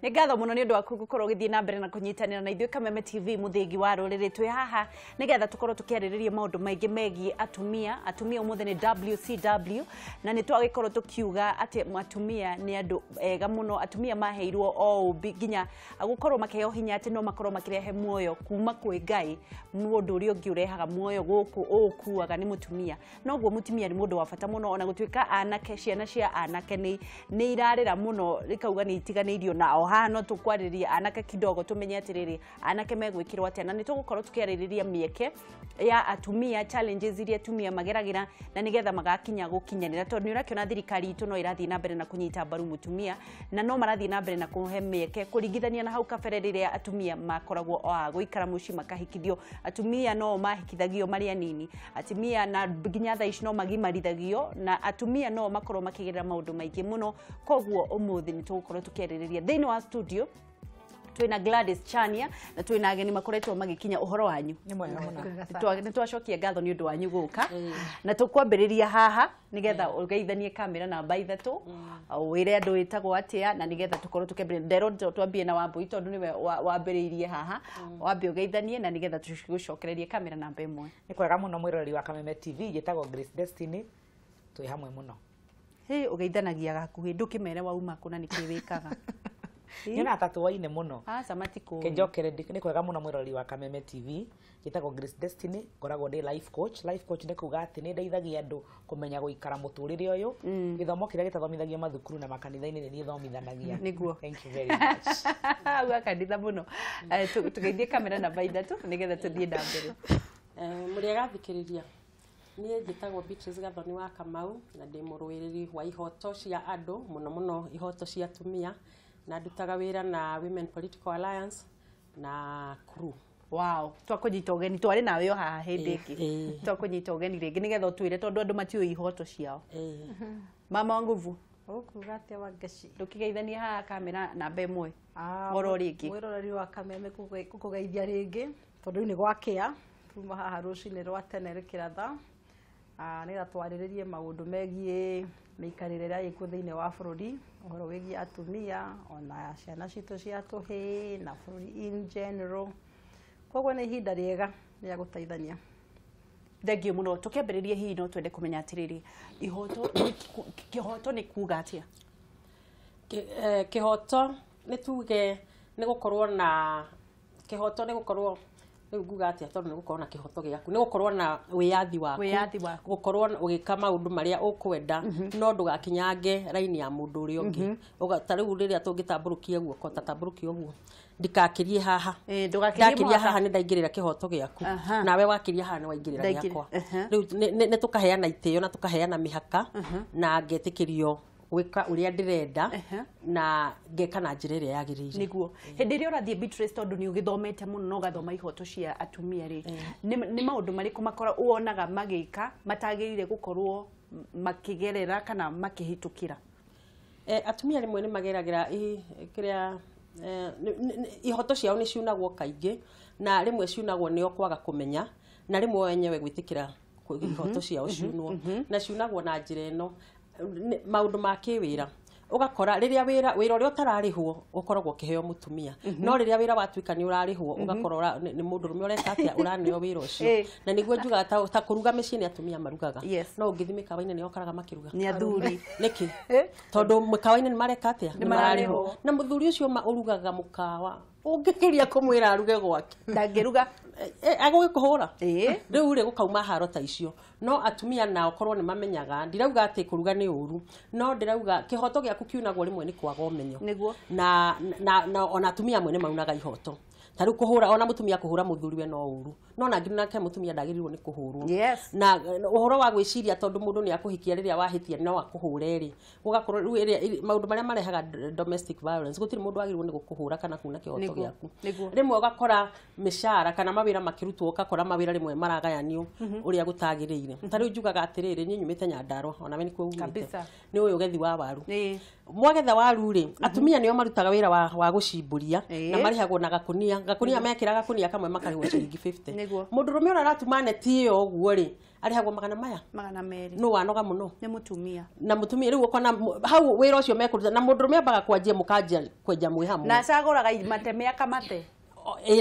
Nĩ ngatho mũno nĩ ũndũ waku gũkorwo ũgĩthiĩ na mbere na kũnyitanĩra na ithuĩ Kameme TV, mũthĩgi wa rũrĩrĩ. Twĩ haha nĩgetha tũkorwo tũkĩarĩrĩria maũndũ maingĩ megiĩ atumia. Atumia ũmũthĩ nĩ WCW, na nĩ twagĩkorwo tũkiuga atĩ atumia nĩ andũ ega mũno. Atumia maheirwo o ũmbi nginya gũkorwo makĩheo hinya atĩ no makorwo makĩrehe muoyo kuma kwĩ Ngai. Mũndũ ũrĩa ũngĩ ũrehaga muoyo gũkũ ũũkuaga nĩ mũtumia, noguo mũtumia nĩ mũndũ wa bata mũno. Ona gũtuĩka anake, ciana cia anake nĩ irarĩra mũno rĩkauga nĩ itiganĩirio, na o haha no tũkwarĩrĩria anake kidogo, tũmenye atĩrĩrĩ, anake megwĩkĩrwo atĩa, na nĩ tũgũkorwo tũkĩarĩrĩria mĩeke ya atumia, challenges iria atumia mageragĩra, na nĩgetha magakinya gũkinyanĩra, tondũ nĩ ũrakĩona thirikari itũ no ĩrathiĩ na mbere na kũnyita mbaru mũtumia, na no marathiĩ na mbere na kũhe mĩeke kũringithania na hau kabere rĩrĩa atumia makoragwo o a gũikara mũciĩ makahikithio. Atumia no mahikithagio marĩ anini, atumia na nginya thaa ici no magimarithagio, na atumia no makorwo makĩgerera maũndũ maingĩ mũno. Koguo ũmũthĩ nĩ tũgũkorwo tũkĩarĩrĩria. Thĩinĩ wa studio twĩna Gladys Chania na twĩna ageni makoretwo magĩkinya. Ũhoro wanyu? Nĩ mwega mũno. Nĩ twacokia ngatho nĩ ũndũ wanyu gũka, na tũkwambĩrĩria haha nĩgetha ũgeithanie kamera namba 3, wĩre andũ wĩtagwo atĩa, na nĩgetha tũkorwo tũkĩambĩrĩria. Nderwo twambie na Wambui tondũ nĩwe wambĩrĩirie haha. Wambe ũgeithanie na nĩgetha tũgũcokererie kamera namba 1. Nĩ kwega mũno, mwĩroreri wa Kameme TV. Njĩtagwo Grace Destiny, twĩ hamwe mũno. Hĩ, ũgeithanagia gakuhĩ, ndũkĩmere wauma kũ na nĩkĩ wĩkaga. Nyonaga ta tũwaine mũno. Aca, matikũĩ. Kĩnjokere, nĩ kwega mũno, mwĩroreri wa Kameme TV. Njĩtagwo Grace Destiny, ngoragwo ndĩ life coach. Life coach nĩ kuga atĩ nĩ ndeithagia andũ kũmenya gũikara mũtũrĩre ũyũ. Gĩthomo kĩrĩa gĩtathomithagio mathukuru na makanitha-inĩ nĩ niĩ thomithanagia. Nĩguo. Thank you very much. Auga kanitha mũno. Tũgeithie kamera namba 3 nĩgetha tũthiĩ na mbere. Mũrĩ agathikĩrĩria, niĩ njĩtagwo Beatrice Gathoni wa Kamau, na ndĩ mũrũĩrĩri wa ihoto cia andũ, mũno mũno ihoto cia atumia, na ndutaga wĩra na Women Political Alliance na CREW. Wow, twakũnyita ũgeni, twarĩ nawe o haha hĩndĩ ĩngĩ. Twakũnyita ũgeni rĩngĩ nĩgetha ũtwĩre, tondũ andũ matiũĩ ihoto ciao. Mama wa nguvu. Ũkuga atĩa, Wangeci? Ndũkĩgeithanie haha kamera namba 1 oro rĩngĩ. Mwĩroreri wa Kameme, gũkũgeithia rĩngĩ, tondũ rĩu nĩ gwakĩa, tuma haha rũcinĩ rwa tene rĩkĩratha, nĩgetha twarĩrĩrie maũndũ megiĩ mĩikarĩre ĩrĩa ĩkuo thĩinĩ wa bũrũri, ũhoro wĩgiĩ atumia ona ciana citũ cia tũhĩĩ na bũrũri in general. Koguo nĩ ihinda rĩega rĩa gũteithania. Thengiũ mũno. Tũkĩambĩrĩria, hihi no twende kũmenya atĩrĩrĩ, ihoto kĩhoto nĩ kuga atĩa? Kĩhoto nĩ tuge nĩ gũkorwo na kĩhoto, nĩ gũkorwo, rĩu nguga atĩa, tondũ nĩ gũkorwo na kĩhoto gĩaku, nĩ gũkorwo na wĩyathi waku. Wĩyathi waku. Gũkorwo ũgĩka maũndũ marĩa ũkwenda, no ndũgakinyange raini ya mũndũ ũrĩa ũngĩ. Ta rĩu rĩrĩa tũngĩtambũrũkia guoko, ta tambũrũkia ũguo, ndikakĩrie haha. Ndũgakĩrie ndakĩria mũhaka. Haha nĩ ndaingĩrĩra kĩhoto gĩaku. Nawe wakĩria haha nĩ waingĩrĩra gĩakwa. Rĩu nĩ tũkaheana itĩo na tũkaheana mĩhaka, na ngetĩkĩrio gwĩka ũrĩa ndĩrenda na ngeka na njĩra ĩrĩa yagĩrĩire. Nĩguo hĩndĩ ĩrĩa ũrathiĩ, Beatrice, tondũ nĩ ũgĩthomete mũno na ũgathoma ihoto cia atumia rĩ, nĩ maũndũ marĩkũ makora wonaga magĩka matagĩrĩire gũkorwo makĩgerera kana makĩhĩtũkĩra? Atumia rĩmwe nĩ mageragĩra kĩrĩa ihoto ciao nĩ ciunagwo kaingĩ, na rĩmwe ciunagwo nĩo kwaga kũmenya, na rĩmwe o enyewe gwĩtĩkĩra ihoto ciao ciunwo, na ciunagwo na njĩra ĩno: maũndũ ma kĩwĩra, ũgakora rĩrĩa wĩra ũrĩa ũtararĩhwo ũkoragwo ũkĩheo mũtumia, no rĩrĩa wĩra watuĩka nĩ ũrarĩhwo, ũgakora nĩ mũndũrũme ũreka atĩa, ũraneo wĩra ũcio. Na nĩguo njugaga ta kũruga mĩciĩ nĩ atumia marugaga, no ũngĩthiĩ mĩkawa-inĩ nĩ ũkoraga makĩruga nĩ athuri. Nĩkĩ? Tondũ mĩkawa-inĩ nĩ mareka atĩa? Nĩ mararĩhwo. Na mũthuri ũcio ma ũrugaga mũkawa, ũngĩgeria kũmwĩra aruge gwake, ndangĩruga. Agũgĩkũhũra. Rĩu rĩ, gũkauma haro ta icio, no atumia nao korwo nĩ mamenyaga, ndirauga atĩ kũruga nĩ ũru, no ndĩrauga kĩhoto gĩaku kiunagwo rĩmwe nĩ kwaga ũmenyo. Na ona atumia amwe nĩ maunaga ihoto, ta rĩu kũhũra, ona mũtumia kũhũra mũthuriwe no ũru, no na nake mũtumia ndagĩrĩirwo nĩ kũhũrwo. Na ũhoro wa gwĩciria tondũ mũndũ nĩ akũhikia, rĩrĩa wahĩtia no akũhũre rĩ, gũgakorwo rĩu maũndũ marĩa marehaga domestic violence, gũtirĩ mũndũ wagĩrĩirwo nĩ gũkũhũra kana kuna kĩhoto gĩaku. Rĩmwe ũgakora mĩcara kana mawĩra makĩrutwo, ũgakora mawĩra rĩmwe maragayanio ũrĩa gũtagĩrĩire. Ta rĩu njugaga atĩrĩrĩ, niĩ nyumĩte Nyandarũa, onawe nĩkuo umĩte. Nĩ ũyũ ũgethi wa waru, mwagetha waru rĩ, atumia nĩo marutaga wĩra wa gũcimbũria, na marĩhagwo na gakũnia. gakunia mekĩra gakunia kamwe makarĩhwo ciringi 50. Mũndũrũme ũrĩa aratuma neti ĩyo ũguo rĩ arĩhagwo magana maya magana merĩ. Nũ wanoga mũno? Nĩ mũtumia. Na mũtumia rĩu ũkona hau wĩra ũcio mekũruta na mũndũrũme ambaga kwanjia mũkanjia kwenja mwĩ hamwe. Na acagũraga mateme akamate.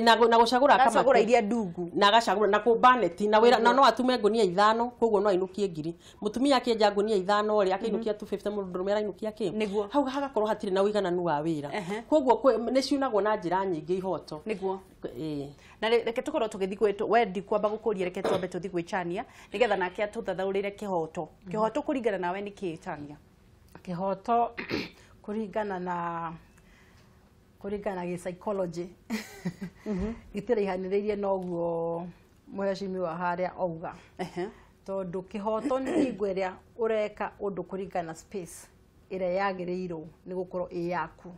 Na gũcagũra akamate. Agacagũra iria ndungu. Na agacagũra na kũmba neti na wĩra na no atume ngunia 5 koguo no ainũkie 1000. Mũtumia akĩenja ngunia 5 rĩ akĩinũkia 250 mũndũrũme arainũkia kĩ? Hau hagakorwo hatirĩ na ũigananu wa wĩra. Koguo nĩ ciunagwo na njĩra nyingĩ ihoto. Nĩguo. Na reke tũkorwo tũgĩthiĩ gwĩ wendi kwamba gũkũria reke twambe tũthiĩ gwĩ Chania nĩgetha nake atũthathaũrĩre kĩhoto. Kĩhoto kũringana nawe nĩ kĩĩ Chania? Kĩhoto kũringana na gĩ psychology gĩtiraihanĩrĩirie noguo mũhecimiwa harĩa auga. Tondũ kĩhoto nĩ hingo ĩrĩa ũreka ũndũ kũringana na space ĩrĩa yagĩrĩirwo nĩ gũkorwo ĩ yaku.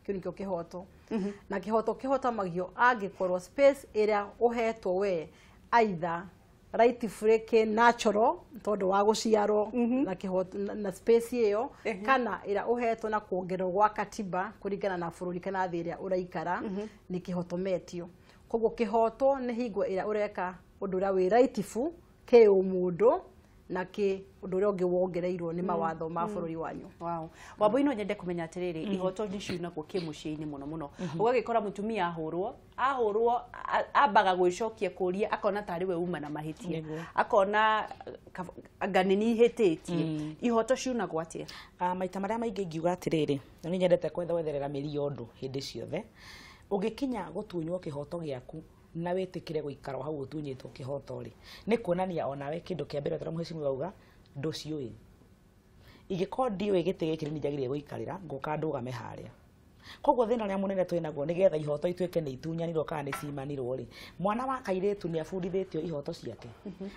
Kĩu nĩkĩo kĩhoto. Na kĩhoto kĩhotamagio angĩkorwo space ĩrĩa ũhetwo we either rightfully kĩ natural tondũ wa gũciarwo na kĩhoto na space ĩyo kana ĩrĩa ũhetwo na kuongererwo gwa katiba kũringana na bũrũri kana thĩ ĩrĩa ũraikara nĩ kĩhotometio. Koguo kĩhoto nĩ hingo ĩrĩa ũreka ũndũ ũrĩa wĩ rightful kĩ ũmũndũ na kĩ ũndũ ũrĩa ũngĩ wongereirwo nĩ mawatho ma bũrũri wanyu. Wow. Wambui no nyende kũmenya atĩrĩrĩ ihoto nĩ ciunagwo kĩmũciĩ-inĩ mũno mũno. Ũgagĩkora mũtumia ahũrwo ambaga gwĩcokia kũria akona tarĩ we uma na mahĩtia. Akona anga nĩ niĩ hĩtĩtie. Ihoto ciunagwo atĩa? Maita marĩa maingĩ ingiuga atĩrĩrĩ, na nĩ nyendete gwetherera mĩri ya ũndũ hĩndĩ ciothe. Ũngĩkinya gũtunywo kĩhoto gĩaku na wĩtĩkĩre gũikara hau ũtunyĩtwo kĩhoto rĩ, nĩ kuonania onawe kĩndũ kĩa mbere ta mũhecimiwa auga ndũciũĩ. Ingĩkorwo ndiũĩ gĩtĩ gĩkĩ nĩ njagĩrĩire gũikarĩra ngũka ndũgame harĩa. Koguo thĩna ũrĩa mũnene twĩ naguo nĩgetha ihoto ituĩke nĩ itunyanirwo kana nĩ cimanirwo rĩ, mwana wa kairĩtu nĩ abundithĩtio ihoto ciake.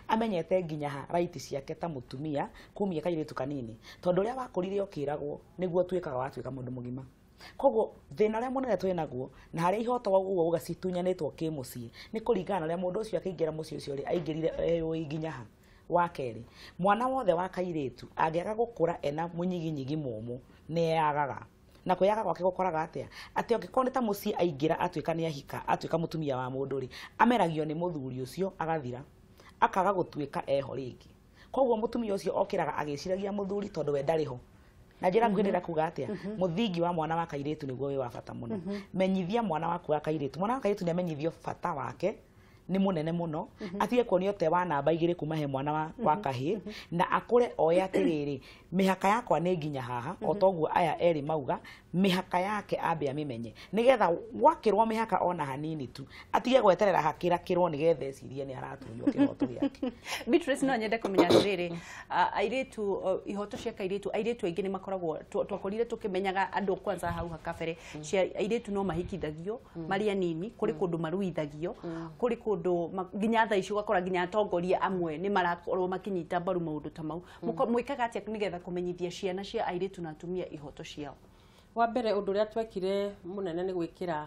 Amenyete nginya ha right ciake ta mũtumia kumia kairĩtu kanini. Tondũ ũrĩa wakũrire ũkĩragwo nĩguo ũtuĩkaga watuĩka mũndũ mũgima. Koguo thĩna ũrĩa mũnene twĩ naguo na harĩa ihoto ũguo uga citunyanĩtwo kĩmũciĩ nĩ kũringana na ũrĩa mũndũ ũcio akĩingĩra mũciĩ ũcio rĩ aingĩrire eyũĩ nginya ha. Wa kerĩ, mwana wothe wa kairĩtu angĩaga gũkũra ena mũnyiginyigi mũmũ nĩ eyagaga. Na kwĩyaga gwake gũkoraga atĩa? Atĩ angĩkorwo nĩ ta mũciĩ aingĩra atuĩka nĩ ahika atuĩka mũtumia wa mũndũ rĩ, ameragio nĩ mũthuri ũcio agathira akaga gũtuĩka eho rĩngĩ. Koguo mũtumia ũcio okĩraga agĩciragia mũthuri tondũ we ndarĩ ho. Na njĩra nguhĩ ndĩrenda kuga atĩa? Mũthingi wa mwana wa kairĩtu nĩguo wĩ wa bata mũno. Menyithia mwana waku wa kairĩtu. Mwana wa kairĩtu nĩ amenyithio bata wake nĩ mũnene mũno atige kuonio te wa namba 2 kuma he mwana wa kahĩĩ na akũre oe atĩrĩrĩ mĩhaka yakwa nĩ nginya haha o toguo aya erĩ mauga mĩhaka yake ambe amĩmenye nĩgetha gwakĩrwo mĩhaka ona hanini tu atige gweterera hakĩrakĩrwo nĩgetha ecirie nĩ aratunywo kĩhoto gĩake. Beatrice no nyende kũmenya atĩrĩrĩ airĩtu ihoto cia kairĩtu airĩtu aingĩ nĩ makoragwo twakorire tũkĩmenyaga andũ kwanza hau kabere cia airĩtu no mahikithagio marĩ anini kũrĩ kũndũ maruithagio kũrĩ kũndũ nginya thaa ici ũgakora nginya atongoria amwe nĩ marakorwo makĩnyita mbaru maũndũ ta mau. Mwĩkaga atĩa nĩgetha kũmenyithia ciana cia airĩtu na atumia ihoto ciao? Wa mbere ũndũ ũrĩa twekire mũnene nĩ gwĩkĩra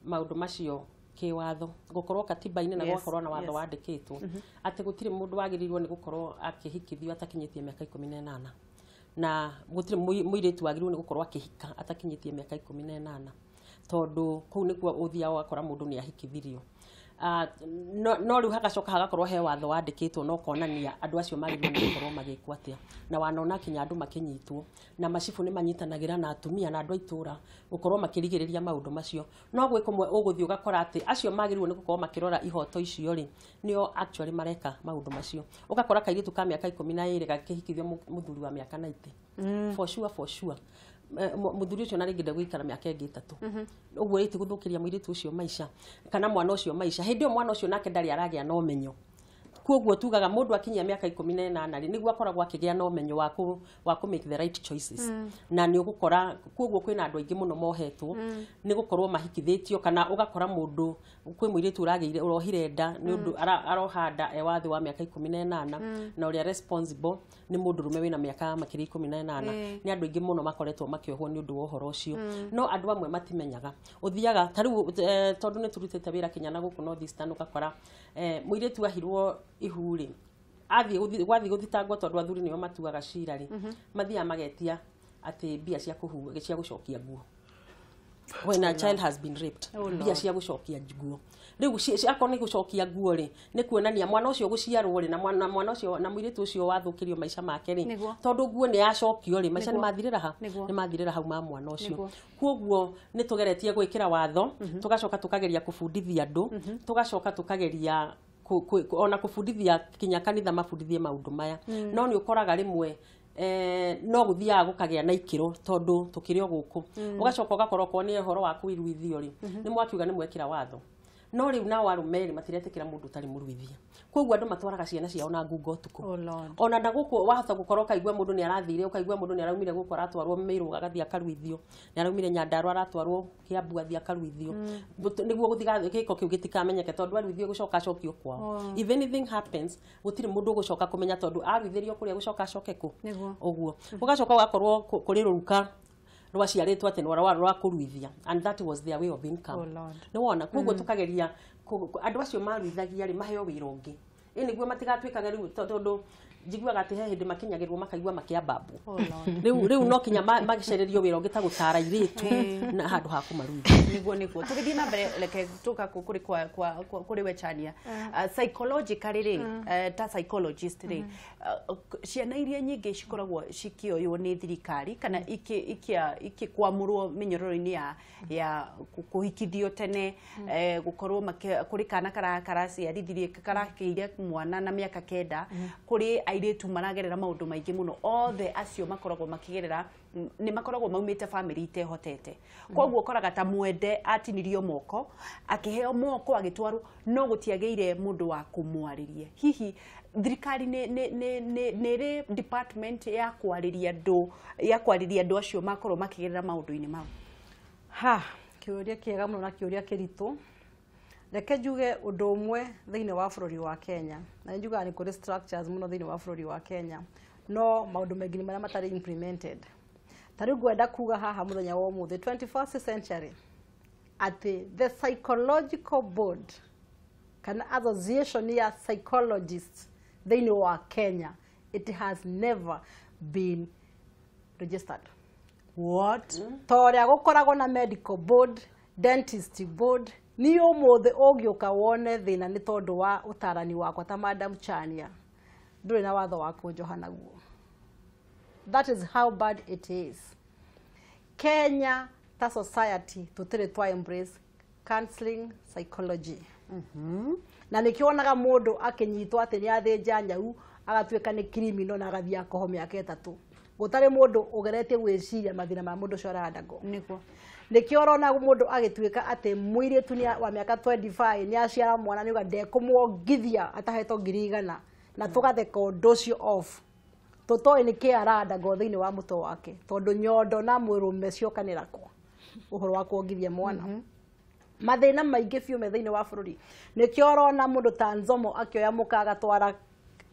maũndũ macio kĩwatho gũkorwo katiba-inĩ na gũgakorwo na watho wandĩkĩtwo atĩ gũtirĩ mũndũ wagĩrĩirwo nĩ gũkorwo akĩhikithio atakinyĩtie mĩaka 18 na gũtirĩ mũirĩtu wagĩrĩirwo nĩ gũkorwo akĩhika atakinyĩtie mĩaka 18 tondũ kũu nĩkuo ũthiaga ũgakora mũndũ nĩ ahikithirio. No rĩu hagacoka hagakorwo he watho wandĩkĩtwo na ũkonania andũ acio magĩrĩirwo nĩ gũkorwo magĩkwo atĩa na wanona kinya andũ makĩnyitwo na macibũ nĩ manyitanagĩra na atumia na andũ a itũra gũkorwo makĩrigĩrĩria maũndũ macio. No gwĩ kũmwe ũgũthiĩ ũgakora atĩ acio magĩrĩirwo nĩ gũkorwo makĩrora ihoto icio rĩ nĩo actually mareka maũndũ macio. Ũgakora kairĩtu ka mĩaka 12 gakĩhikithio mũthuri wa mĩaka 90. For sure, for sure. Mũthuri ũcio na rĩngĩ ndegũikara mĩaka ĩngĩ 3 ũguo ĩti gũthũkĩria mũirĩtu ũcio maica kana mwana ũcio maica. Hĩndĩ ĩyo mwana ũcio nake ndarĩ aragĩa na ũmenyo. Koguo tugaga mũndũ akinyia mĩaka 18 rĩ nĩguo akoragwo akĩgĩa na ũmenyo wa kũ make the right choices. Na nĩ ũgũkora koguo kwĩna andũ aingĩ mũno mohetwo nĩ gũkorwo mahikithĩtio kana ũgakora mũndũ kwĩ mũirĩtu ũragĩire ũrohire nda nĩ ũndũ aroha nda e wa thĩ wa mĩaka 18 na ũrĩa responsible nĩ mũndũrũme wĩna mĩaka makĩria 18. Nĩ andũ aingĩ mũno makoretwo makĩohwo nĩ ũndũ wa ũhoro ũcio no andũ amwe matimenyaga. Ũthiaga ta rĩu tondũ nĩ tũrutĩte wĩra kinya na gũkũ North Eastern ũgakora mũirĩtu ahirwo ihu rĩ athiĩ gwathiĩ gũthitangwo tondũ athuri nĩo matuaga cira rĩ mathiaga magetia atĩ mbia cia kũhuga cia gũcokia nguo. When a child has been raped, mbia cia gũcokia nguo. Rĩu akorwo nĩ gũcokia nguo rĩ, nĩ kuonania mwana ũcio gũciarwo rĩ, na mwana ũcio na mũirĩtu ũcio wathũkĩrio maica make rĩ, tondũ nguo nĩ yacokio rĩ, maica nĩ mathirĩra ha, nĩ mathirĩra hau ma mwana ũcio. Koguo nĩ tũgeretie gwĩkĩra watho, tũgacoka tũkageria kũbundithia andũ, tũgacoka tũkageria ona kũbundithia kinya kanitha mabundithie maũndũ maya. No nĩ ũkoraga rĩmwe no gũthiaga gũkagĩa na ikĩro tondũ tũkĩrĩ o gũkũ. Ũgacoka ũgakorwo okorwo nĩ ũhoro wa kũiruithio rĩ, nĩ mwakiuga nĩ mwekĩra watho. No rĩu nao arũme rĩ matiretĩkĩra mũndũ ũtarĩ mũruithie. Koguo andũ matwaraga ciana ciao na ngungo ũtukũ. Ona na gũkũ wahota gũkorwo ũkaigua mũndũ nĩ arathire, ũkaigua mũndũ nĩ araumire gũkũ aratwarwo Meru agathiĩ akaruithio, nĩ araumire Nyandarua aratwarwo Kiambu athiĩ akaruithio. Nĩguo gĩko kĩu gĩtikamenyeke tondũ aruithio gũcoka acokio kwao. If anything happens, gũtirĩ mũndũ ũgũcoka kũmenya tondũ aruithĩrio kũrĩa gũcoka acoke kũ. Ũguo. Gũgacoka gũgakorwo kũrĩ rũruka rwaciarĩtwo atĩ nĩ rwa kũruithia, and that was their way of income. Nĩ wona, koguo tũkageria andũ acio maruithagia rĩ maheo wĩra ũngĩ, ĩ nĩguo matigatuĩkage rĩu tondũ njiguaga atĩ he hĩndĩ makinyagĩrwo makaigua makĩambambwo. Rĩu no kinya magicererio wĩra ũngĩ ta gũtara airĩtu na handũ ha kũmaruithia. Nĩguo tũgĩthiĩ na mbere, reke tũka kũrĩ kũrĩ we Chania. Psychologically rĩ, ta psychologist rĩ, ciana iria nyingĩ cikoragwo cikĩoywo nĩ thirikari kana ikikwamũrwo mĩnyororo-inĩ ya kũhikithio tene, gũkorwo kũrĩ kana karaciarithirie karakĩire mwana na mĩaka 9, kũrĩ airĩtu maragerera maũndũ maingĩ mũno. Othe acio makoragwo makĩgerera nĩ makoragwo maumĩte family itehotete. Koguo ũkoraga ta mwende atinirio moko, akĩheo moko agĩtwarwo, no gũtiagĩire mũndũ wa kũmwarĩria. Hihi thirikari nĩ ĩrĩ department ya kwarĩria andũ, ya kwarĩria andũ acio makorwo makĩgerera maũndũ-inĩ mau? Ha, kĩũria kĩega mũno na kĩũria kĩritũ. Reke njuge ũndũ ũmwe thĩinĩ wa bũrũri wa Kenya, na njugaga nĩ kũrĩ structures mũno thĩinĩ wa bũrũri wa Kenya, no maũndũ maingĩ nĩ marĩa matarĩ implemented. Ta rĩu ngwenda kuga haha mũthenya wa ũmũthĩ 21st century atĩ the psychological board kana association ya psychologists thĩinĩ wa Kenya, it has never been registered. What? Ta ũrĩa gũkoragwo na medical board, dentist board, niĩ ũmũthĩ ũngĩũka wone thĩna nĩ tondũ wa ũtarani wakwa ta Madam Chania, ndũrĩ na watho wa kũnjoha naguo. That is how bad it is. Kenya ta society tũtirĩ twa embrace counseling psychology. Na nĩkĩo wonaga mũndũ akĩnyitwo atĩ nĩ athĩnja nyau agatuĩka nĩ criminal na agathiĩ akohwo mĩaka 3. Gũtarĩ mũndũ ũgeretie gwĩciria mathĩna ma mũndũ ũcio arandagwo. Nĩguo. Nĩkĩo ũrona mũndũ agĩtuĩka atĩ mũirĩtu wa mĩaka 25 nĩ aciara mwana nĩuga ndekũmwongithia atahetwo 100,000, na tũgatheka ũndũ ũcio off. Tũtoĩ nĩkĩ arandagwo thĩinĩ wa mũtwe wake tondũ nyondo na mũrũme ciokanĩra kwa ũhoro wa kuongithia mwana. Mathĩna maingĩ biũ me thĩinĩ wa bũrũri. Nĩkĩo ũrona mũndũ ta Nzomo akĩoya mũka agatwara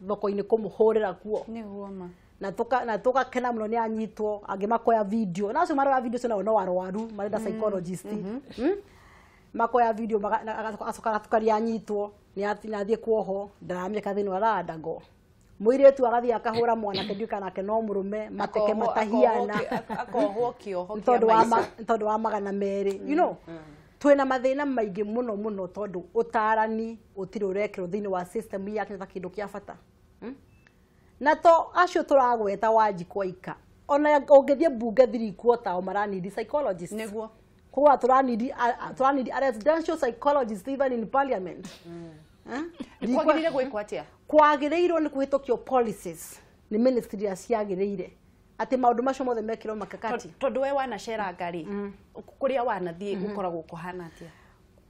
thoko-inĩ kũmũhũrĩra kuo. Nĩguo ma. Na tũgakena mũno nĩ anyitwo, angĩ makoya video. Na acio maroya video nao no arwaru, marenda psychologist. Makoya video acoka agatukaria anyitwo, nĩ athiĩ kuohwo, ndaramenya thĩna arandagwo. Mũirĩtu agathiĩ akahũra mwanake ndiũĩ kana nake no mũrũme, mateke matahiana. Akohwo kĩoho kĩa maica. Tondũ wa 200. You know, twĩna mathĩna maingĩ mũno mũno tondũ ũtarani ũtirĩ ũrekĩrwo thĩinĩ wa system ya Kenya ta kĩndũ kĩa bata. Na to acio tũragweta Wanjikũ aika, ona ũngĩthiĩ mbunge 3/4 o maranidi psychologist. Nĩguo. Koguo tũranidi a residential psychologist even in parliament. Kwagĩrĩire gwĩkwo atĩa? Kwagĩrĩirwo nĩ kũhĩtũkio policies nĩ ministry iria ciagĩrĩire atĩ maũndũ macio mothe mekĩrwo makakati. Tondũ we wanaceranga rĩ, kũrĩa wanathiĩ gũkoragwo kũhana atĩa?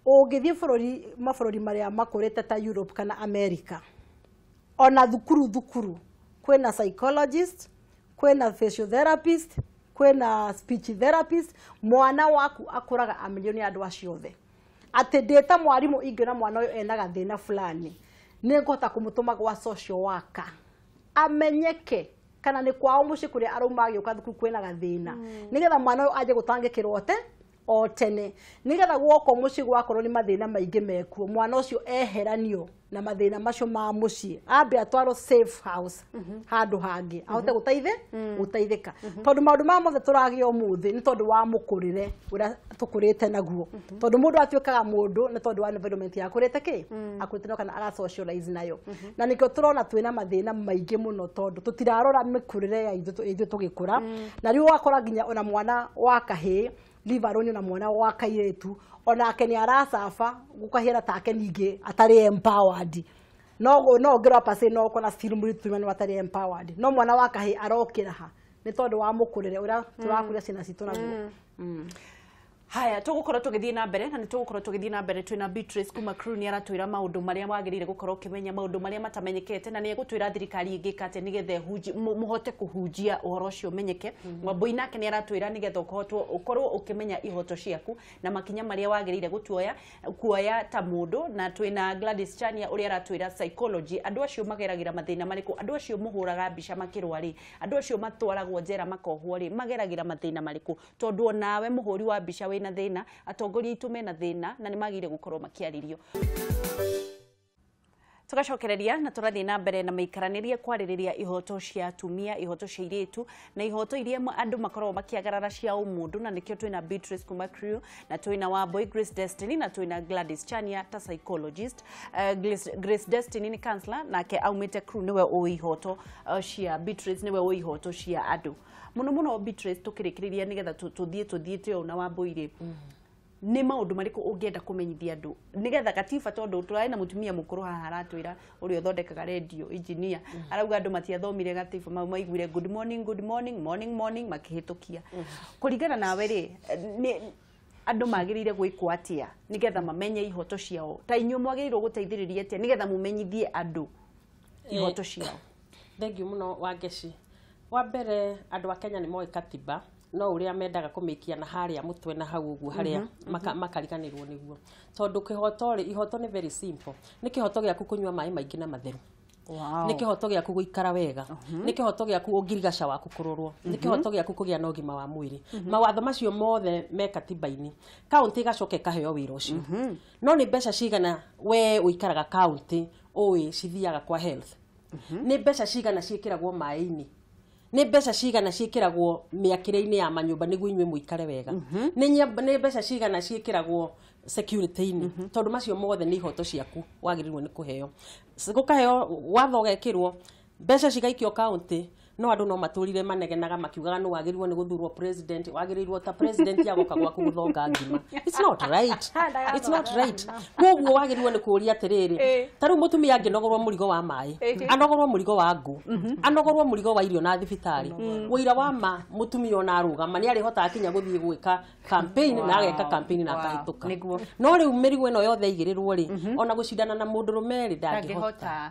Ũngĩthiĩ bũrũri mabũrũri marĩa makũrĩte ta Europe kana America, ona thukuru kwĩna psychologist, kwĩna physiotherapist, kwĩna speech therapist. Mwana waku akũraga amenyerio nĩ andũ acio othe. Atĩ ndĩ ta mwarimũ ingĩona mwana ũyũ ena gathĩna fulani, nĩ ngũhota kũmũtũma gwa social worker amenyeke kana nĩ kwao mũciĩ kũrĩa arauma agĩũka thukuru kwĩna gathĩna, nĩgetha mwana ũyũ anjie gũtangĩkĩrwo o tene nigetha guoko muciĩ gwakorwo ni mathĩna maingĩ mekuo mwana ũcio eheranio na mathĩna macio ma mũciĩ ambe atwarwo safe house handũ hangĩ ahote gũteithĩka tondũ maũndũ maya mothe tũragĩa ũmũthĩ nĩ tondũ wa mũkũrĩre ũrĩa tũkũrĩte naguo tondũ mũndũ atuĩkaga mũndũ nĩ tondũ wa environment yakũrĩte kĩ akũrĩte nayo kana ara socialize nayo na nĩkĩo tũrona twĩna mathĩna maingĩ mũno tondũ tũtirarora mĩkũrĩre ya ithuĩ tũgĩkũra na rĩu ũgakora nginya ona mwana wa kahĩĩ livaroni na mwana wa kairĩtu onake nĩ aracaba gũkahiana take ningĩ atarĩ empowered no ngĩrwo pase no ũkona still mũirĩtu nĩ atarĩ empowered no mwana wa kahĩĩ arokĩra ha nĩ tondũ wa mũkũrĩre ũrĩa tũrakũria ciana citũ naguo. Haya tũgũkorwo tũgĩthiĩ na mbere na nĩ tũgũkorwo tũgĩthiĩ na mbere twĩna Beatrice kuma crew nĩ aratwĩra maũndũ marĩa wagĩrĩire gũkorwo ũkĩmenya maũndũ marĩa matamenyekete na nĩ egũtwĩra thirikari ĩngĩka atĩa nĩgetha mũhote kũhunjia ũhoro ũcio ũmenyeke. Wambui nake nĩ aratwĩra nĩgetha ũkorwo ũkĩmenya ihoto ciaku na makinya marĩa wagĩrĩire kuoya ta mũndũ na twĩna Gladys Chania ũrĩa aratwĩra psychology andũ acio mageragĩra mathĩna marĩkũ andũ acio mũhũraga mbica makĩrwa rĩ andũ acio matwaragwo njera makohwo rĩ mageragĩra mathĩna marĩkũ tondũ onawe mũhũri wa mbica wĩna thĩna atongoria aitũ mena thĩna na nĩ magĩrĩire gũkorwo makĩarĩrio. Tugacokereria na tũrathiĩ na mbere na maikaranĩria kwarĩrĩria ihoto cia atumia ihoto cia airĩtu na ihoto iria andũ makoragwo makĩagarara cia ũmũndũ na nĩkĩo twĩna Beatrice kuma crew na twĩna Wambui Grace Destiny na twĩna Gladys Chania ta psychologist. Grace Destiny nĩ counselor nake aumĩte crew nĩwe ũĩ ihoto cia Beatrice nĩwe ũĩ ihoto cia andũ mũno mũno. Beatrice tũkĩrĩkĩrĩria nĩgetha tũthiĩ tũthiĩte ũũ na Wambui rĩ nĩ maũndũ marĩkũ ũngĩenda kũmenyithia andũ nĩgetha gatiba tondũ tũrarĩ na mũtumia mũkũrũ haha aratwĩra ũrĩa ũthondekaga radio engineer arauga andũ matiathomire gatiba maiguire good morning good morning morning morning makĩhĩtũkia. Kũringana nawe rĩ nĩ andũ magĩrĩire gwĩkwo atĩa nĩgetha mamenye ihoto ciao ta inyuĩ mwagĩrĩirwo gũteithĩrĩria atĩa nĩgetha mũmenyithie andũ ihoto ciao? Thengiũ mũno Wangeci. Wa mbere andũ a Kenya nĩ moĩ katiba no uria mendaga kumikia na haria mutwe na hau uguo haria makariganirwo niguo tondu kihoto ri ihoto ni very simple ni kihoto giaku kunyua mai maingi na matheru. Wow. Ni kihoto giaku guikara wega. Ni kihoto giaku ungirigaca waku kurorwo. Ni kihoto giaku kugia na ugima wa mwiri. Mawatho macio mothe me katiba-ini. Kaunti igacoka ikaheo wira ucio. No ni mbeca cigana we uikaraga kaunti ui cithiaga kwa health. Ni mbeca cigana ciikiragwo mai-ini. Nĩ mbeca cigana ciĩkĩragwo mĩakĩre-inĩ ya manyũmba nĩguo inyuĩ mũikare wega. Nĩ mbeca cigana ciĩkĩragwo security-inĩ tondũ macio mothe nĩ ihoto ciaku wagĩrĩirwo nĩ kũheo. Gũkaheo watho ũgekĩrwo mbeca cigaikio county no andũ no matũrire manegenaga makiugaga nĩ wagĩrĩirwo nĩ gũthurwo president wagĩrĩirwo ta president agoka gwaku gũthonga ngima. It's not right. It's not right. Koguo wagĩrĩirwo nĩ kũũria atĩrĩrĩ ta rĩu mũtumia angĩnogorwo mũrigo wa maĩ anogorwo mũrigo wa ngũ anogorwo mũrigo wa irio na thibitarĩ ũira wa ma mũtumia ona arũgama nĩ arĩhotaga kinya gũthiĩ gwĩka campaign na ageka campaign na akahĩtũka. No rĩu mĩrigo ĩno yothe ĩigĩrĩrwo rĩ ona gũcindana na mũndũrũme rĩ ndangĩhota.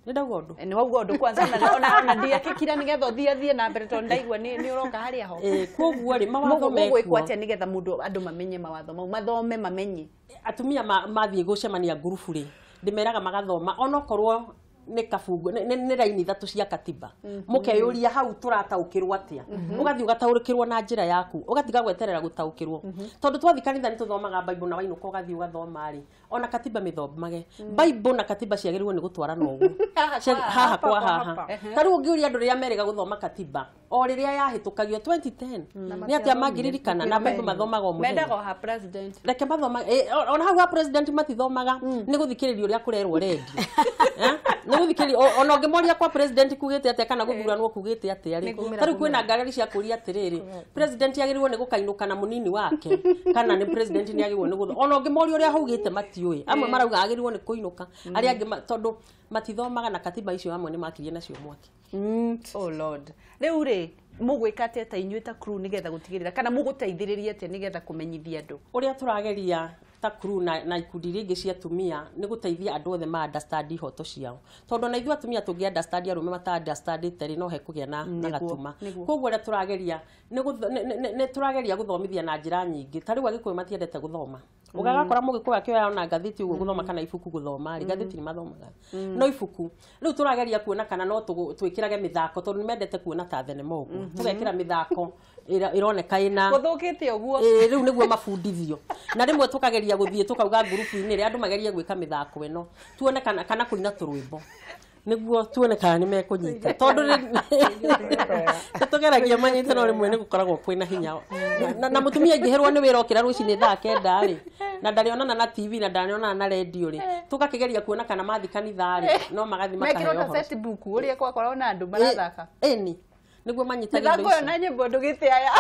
Nĩ ndauga ũndũ nĩ wauga ũndũ kwanza ona ndiakĩkira nĩgetha ũthiĩ na mbere tondũ ndaigua nĩ ũroka harĩa ho. Koguo rĩ mawatho mekuo mũgwĩkwo atĩa nĩgetha mũndũ andũ mamenye mawatho mau mathome mamenye. Atumia mathiĩ gũcemania ngurubu rĩ ndĩmeraga magathoma onokorwo nĩ kabungo nĩ raini ithatũ cia katiba mũkeyũria hau tũrataũkĩrwo atĩa ũgathiĩ ũgataũkĩrwo na njĩra yaku ũgatiga gweterera gũtaũkĩrwo tondũ twathiĩ kanitha nĩ tũthomaga Bible na wainũka ũgathiĩ ũgathoma rĩ ona katiba mĩthomage Bible na katiba ciagĩrĩirwo nĩ gũtwarana ũguo haha kwa haha. Ta rĩu ũngĩũria andũ rĩrĩa merĩga gũthoma katiba o rĩrĩa yahĩtũkagio 2010 nĩ atĩa mangĩririkana na Bible mathomaga o mũthenya mendaga ha president reke mathoma ona hau ha president matithomaga nĩ gũthikĩrĩria ũrĩa kũrerwo redio nĩ ona ũngĩmoria kwa president kugĩte atĩa kana gũthuranwo kugĩte atĩa rĩ ta rĩu kwĩna ngarari cia kũria atĩrĩrĩ president agĩrĩirwo nĩ gũkainũka na mũnini wake kana nĩ president nĩ agĩrĩirwo nĩ gũtho ona ũngĩmoria ũrĩa haugĩte matiũĩ amwe marauga agĩrĩirwo nĩ kũinũka arĩa angĩ tondũ matithomaga na katiba icio amwe nĩ makirie nacio mwaki. Oh Lord. Rĩu rĩ mũgwĩka atĩa ta inyuĩ ta crew nĩgetha gũtigĩrĩra kana mũgũteithĩrĩria atĩa nĩgetha kũmenyithia andũ ũrĩa tũrageria ta crew na ikundi iria ingĩ cia atumia nĩ gũteithia andũ othe ma understand ihoto ciao tondũ na ithuĩ atumia tũngĩ understand arũme mata understandĩte rĩ no hekũgĩa na gatuma. Koguo ũrĩa tũrageria nĩ tũrageria gũthomithia na njĩra nyingĩ ta rĩu Agĩkũyũ matiendete gũthoma ũgagakora mũgĩkũyũ akĩoya ona ngathĩti ũguo gũthoma kana ibuku gũthoma rĩ ngathĩti nĩ mathomaga no ibuku rĩu tũrageria kuona kana no twĩkĩrage mĩthako tondũ nĩ mendete kuona ta thenema ũguo tũgekĩra mĩthako Ĩroneka ĩna gũthũkĩte ũguo. Rĩu nĩguo mabundithio. Na rĩmwe tũkageria gũthiĩ tũkauga ngurubu-inĩ rĩ andũ magerie gwĩka mĩthako ĩno tuone kana kũina tũrwĩmbo nĩguo tuone kana nĩ mekũnyita tondũ nĩtũgeragia manyite no rĩmwe nĩ gũkoragwo kwĩna hinya na mũtumia angĩherwo nĩ wĩra okĩra rũcinĩ thaa 9 rĩ na ndarĩonana na TV na ndarĩonana na radio rĩ tũgakĩgeria kuona kana mathi kanitha rĩ no magathi makaheo mekĩrwo ta book ũrĩa kwakorwo na andũ marathaka ĩni nĩguo manyitagĩrwo mĩthako ĩyo na nyĩmbo ndũgĩte aya.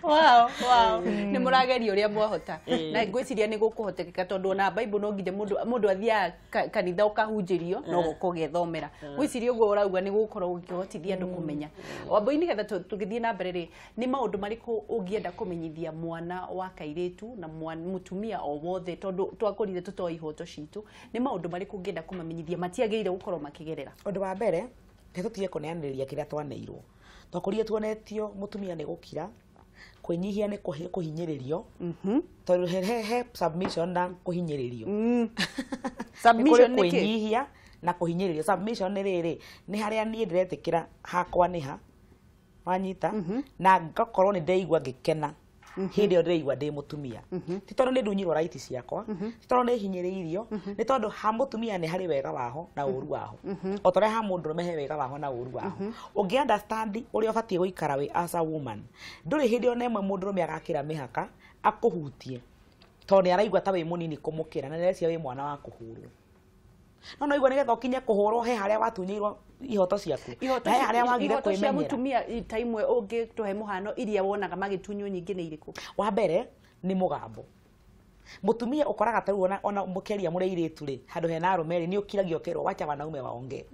Wow, wow. Nĩ mũrageria ũrĩa mwahota na ngwĩciria nĩ gũkũhotekeka tondũ ona Bible no nginya mũndũ athiaga kanitha ũkahunjĩrio no gũka ũgethomera. Ngwĩciria ũguo ũrauga nĩ gũkorwo gũkĩhotithia andũ kũmenya. Wambui nĩgetha tũgĩthiĩ na mbere rĩ nĩ maũndũ marĩkũ ũngĩenda kũmenyithia mwana wa kairĩtu na mũtumia o wothe tondũ twakũrire tũtoĩ ihoto citũ nĩ maũndũ marĩkũ ũngĩenda kũmamenyithia matiagĩrĩire gũkorwo makĩgerera? Ũndũ wa mbere tũtige kũneanĩrĩria kĩrĩa twaneirwo. Twakũrire tuonetio mũtumia nĩ gũkira, kwĩnyihia nĩ kũhinyĩrĩrio, tondũ he submission na kũhinyĩrĩrio. Submission nĩ kĩ? Kwĩnyihia na kũhinyĩrĩrio. Submission nĩ rĩrĩ, nĩ harĩa niĩ ndĩretĩkĩra hakwa nĩ ha, wanyita, na ngakorwo nĩ ndĩraigua ngĩkena hĩndĩ ĩyo ndĩraigua ndĩ mũtumia. Ti tondũ nĩ ndunyirwo right ciakwa, ti tondũ nĩ hinyĩrĩirio, nĩ tondũ ha mũtumia nĩ harĩ wega waho na ũru waho. O ta ũrĩa ha mũndũrũme he wega waho na ũru waho. Ũngĩ understand ũrĩa ũbatiĩ gũikara wĩ as a woman, ndũrĩ hĩndĩ ona ĩmwe mũndũrũme agakĩra mĩhaka akũhutie tondũ nĩ araigua ta wĩ mũnini kũmũkĩra na nĩareciria wĩ mwana wa kũhũrwo. No no igua nĩgetha ũkinye kũhũrwo he harĩa watunyĩirwo ihoto ciaku na he harĩa wagire Ihoto cia kwĩmenyera. mũtumia ta imwe ũngĩtũhe mũhano iria wonaga magĩtunywo nyingĩ nĩ irĩkũ? Wa mbere nĩ mũgambo. Mũtumia ũkoraga ta rĩu ona mũkĩaria mũrĩ airĩtu rĩ handũ hena arũme rĩ nĩ ũkiragio ũkerwo wacha wanaume waongee.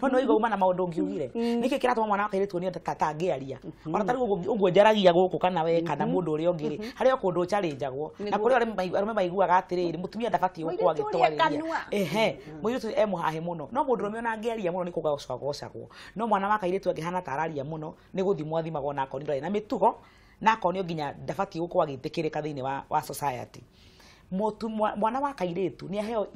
No no igua uma na maũndũ ũngiugire. Nĩkĩ kĩratũma mwana wa kairĩtu onio ta tangĩaria? Ona ta rĩu ũguo njaragia gũkũ kana we kana mũndũ ũrĩa ũngĩ rĩ harĩ o kũndũ ũcharĩnjagwo na kũrĩ arũme maiguaga atĩrĩrĩ mũtumia ndabatiĩ gũkorwo agĩtwarĩria. Ehe, mũirĩtu e mũhahe mũno no mũndũrũme ona angĩaria mũno nĩ kũgocagwo. No mwana wa kairĩtu angĩhana ta araria mũno nĩ gũthimwo athimagwo na akonio ndarĩ na mĩtugo na akonio nginya ndabatiĩ gũkorwo agĩtĩkĩrĩka thĩinĩ wa society. Mwana wa kairĩtu nĩ aheo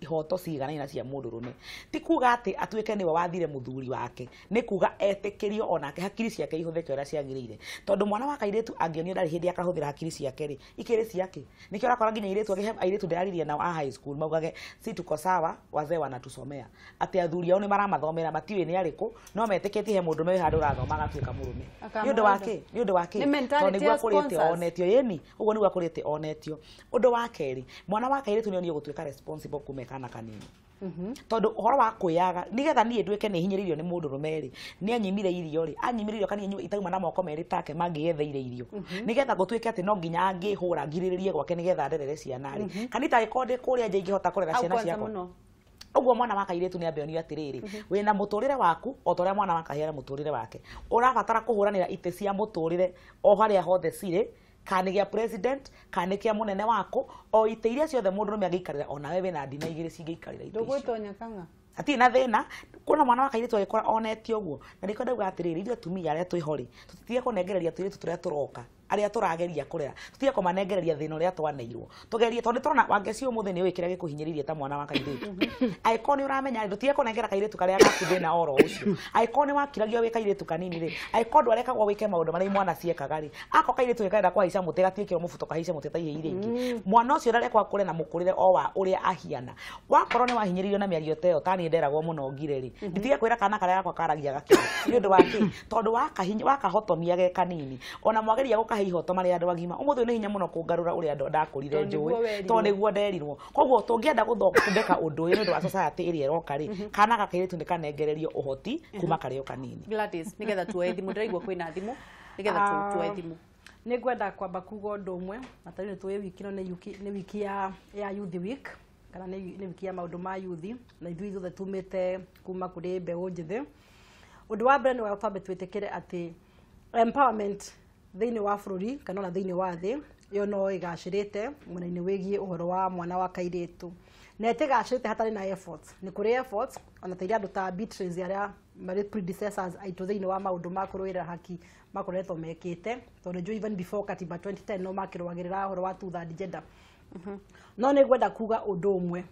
ihoto ciganaine na cia mũndũrũme. Ti kuga atĩ atuĩke nĩwe wathire mũthuri wake, nĩ kuga etĩkĩrio onake hakiri ciake ihũthĩke ũrĩa ciagĩrĩire. Tondũ mwana wa kairĩtu angĩonio ndarĩ hĩndĩ akahũthĩra hakiri ciake rĩ, ikĩrĩ ciake. Nĩkĩo ũrakora nginya airĩtu angĩ, airĩtu ndĩraririe nao a high school maugage si tuko sawa, wazee wanatusomea. Atĩ athuri ao nĩ maramathomera matiũĩ nĩ arĩkũ, no metĩkĩtie he mũndũrũme wĩ handũ ũrathoma agatuĩka mũrũme. Nĩ ũndũ wa kĩ? Nĩ ũndũ wa kĩ? Tondũ nĩguo akũrĩte onetio ĩni, ũguo nĩguo akũrĩte onetio. Ũndũ wa kerĩ, mwana wa kairĩtu nĩ onio gũtuĩka responsible kuma kana kanini. Tondũ ũhoro wa kwĩyaga nĩgetha niĩ nduĩke nĩ hinyĩrĩirio nĩ mũndũrũme rĩ, nĩ anyimire irio rĩ, anyimire irio kana inyue itauma na moko merĩ take mangĩgetheire irio. Nĩgetha gũtuĩke atĩ no nginya angĩhũra ngirĩrĩrie gwake nĩgetha nderere ciana rĩ. Kana itangĩkorwo ndĩ kũrĩa nja ingĩhota kũrera ciana ciakwa. Ũguo mwana wa kairĩtu nĩ ambe onio atĩrĩrĩ, wĩna mũtũrĩre waku o ta ũrĩa mwana wa kahĩĩ arĩ mũtũrĩre wake. Ũrabatara kũhũranĩra itĩ cia mũtũrĩre o harĩa hothe cirĩ, kana nĩ gĩa president, kana nĩ kĩa mũnene wako, o itĩ iria ciothe mũndũrũme angĩikarĩra onawe wĩna ndina igĩrĩ cingĩikarĩra itĩ icio. Ndũgwĩtonya kang'a. Hatirĩ na thĩna kuona mwana wa kairĩtu agĩkũra onetio ũguo. Na nĩkĩo ndauga atĩrĩrĩ, ithuĩ atumia arĩa twĩho rĩ, tũtige kũnengereria tũirĩtu tũrĩa tũroka, arĩa tũrageria kũrera, tũtige kũmanengereria thĩna ũrĩa twaneirwo. Tũgerie tondũ nĩtũrona Wangeci ũmũthĩ nĩũĩ kĩrĩa gĩkũhinyĩrĩirie ta mwana wa kairĩtu. Angĩkorwo nĩ ũramenya rĩ, ndũtige kũnengera kairĩtu karĩa gaku thĩna oro ũcio. Angĩkorwo nĩ wakiragio wĩ kairĩtu kanini rĩ, angĩkorwo ndwarekagwo wĩke maũndũ marĩa imwana ciekaga rĩ, akorwo kairĩtu gĩ karenda kũhaica mũtĩ gatiĩkĩrwo mũbuto kahaice mũtĩ ta ihĩĩ iria ingĩ. Mwana ũcio ndarekwo akũre na mũkũrĩre o wa ũrĩa ahiana. Wakorwo nĩ wahinyĩrĩirio na mĩario ta ĩyo, ta niĩ nderagwo mũno ngire rĩ, nditige kwĩra kana karĩa gakwa karagia gakĩra. Nĩ ũndũ wa kĩ? Tondũ wakahotomia ge kanini. Ona mwageria gũkahe ihoto marĩ andũ agima, ũmũthĩ nĩ hinya mũno kũngarũra ũrĩa ndakũrire njũĩ, tondũ nĩguo nderirwo. Koguo tũngĩenda gũthondeka ũndũ ũyũ nĩ ũndũ wa society ĩrĩa ĩroka rĩ, kana gakairĩtu nĩ kanengererio ũhoti kuma karĩ o kanini. Gladys, nĩgetha tuoe thimũ, ndĩraigua kwĩna thimũ, nĩgetha tuoe thimũ. Nĩ ngwenda kwamba kuga ũndũ ũmwe, na tarĩu nĩ tũĩ wiki ĩno nĩ wiki ya Youth Week, kana nĩ wiki ya maũndũ ma youth, na ithuĩ ithuothe tumĩte kuma kũrĩ mbeũ njĩthĩ. Ũndũ wa mbere nĩ wa twambe twĩtĩkĩre atĩ empowerment thĩinĩ wa bũrũri kana ona thĩinĩ wa thĩ ĩyo no ĩgacĩrĩte mwena-inĩ wĩgiĩ ũhoro wa mwana wa kairĩtu, na ĩtĩgacĩrĩte hatarĩ na efforts. Nĩ kũrĩ efforts ona ta iria andũ ta Beatrice arĩa marĩ predecessors aitũ thĩinĩ wa maũndũ ma kũrũĩrĩra haki makoretwo mekĩte, tondũ njũĩ even before katiba 2010 no makĩrũagĩrĩra ũhoro wa two third gender. No nĩ ngwenda kuga ũndũ ũmwe,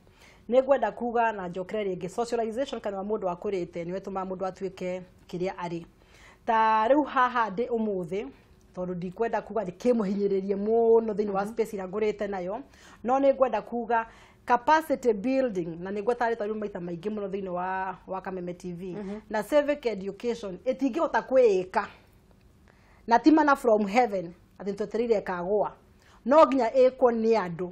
Nĩ ngwenda kuga na njokere rĩngĩ socialization kana mũndũ akũrĩte nĩwe tũmaga mũndũ atuĩke kĩrĩa arĩ. Ta rĩu haha ndĩ ũmũthĩ tondũ ndikwenda kuga ndikĩmũhinyĩrĩrie mũno thĩinĩ wa space ĩrĩa ngũrĩte nayo, no nĩ ngwenda kuga capacity building na nĩ ngweta rĩtwa rĩu maita maingĩ mũno thĩinĩ wa Kameme TV na civic education ĩtingĩhota kwĩĩka na ti mana from heaven atĩ twetereire ĩkagũa, no nginya ĩkwo nĩ andũ